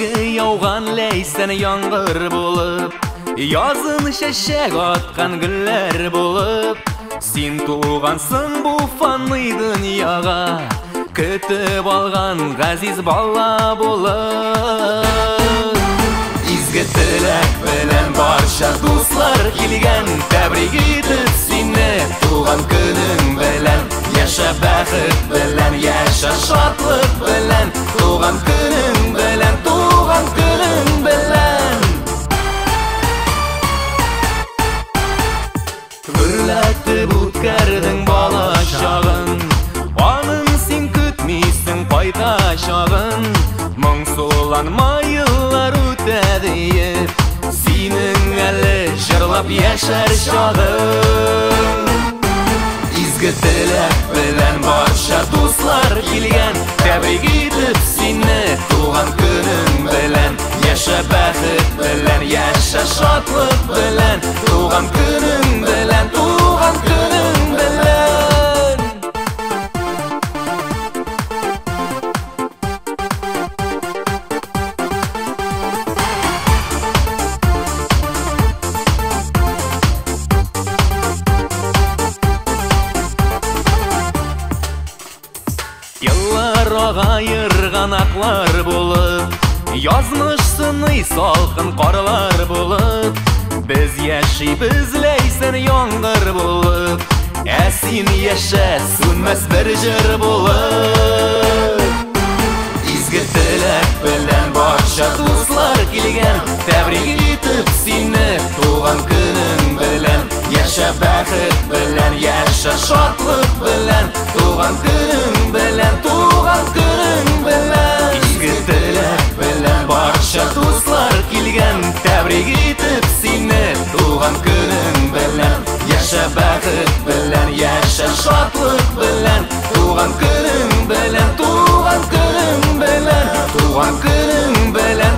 Көзге яуган ләйсән яңгыр булып, язын чәчәк аткан гөлләр булып, син тугансың бу фани дөньяга, көтеп алган газиз бала булып. Изге теләк белән барча дуслар килгән, тәбрик итеп сине туган көнең белән. Яшә бәхет белән, яшә шатлык белән, туган көнең белән, туган көнең белән. Гөрләтеп үткәрдең бала чагын, аның син көтмисең кайтачагын. Моңсуланма, еллар үтә диеп, синең әле җырлап яшәр чагың. Изге теләк белән барча дуслар килгән, тәбрик итеп сине туган көнең белән. Яшә бәхет белән, яшә шатлык белән, туган көнең белән, туган көнең белән. Еллар ага ерганаклар булып, язмыш сыный салкын карлар булып, без яшибез ләйсән яңгыр булып, ә син яшә сүнмәс бер җыр булып. Изге теләк белән барча дуслар килгән, тәбрик итеп сине туган көнең белән. Яшә бәхет белән, яшә шатлык белән, туган көнең белән, туган көнең белән. Изге теләк белән барча дуслар килгән, тәбрик итеп сине туган көнең белән. Яшә бәхет белән, яшә шатлык белән, туган көнең белән, туган көнең белән, туган көнең белән.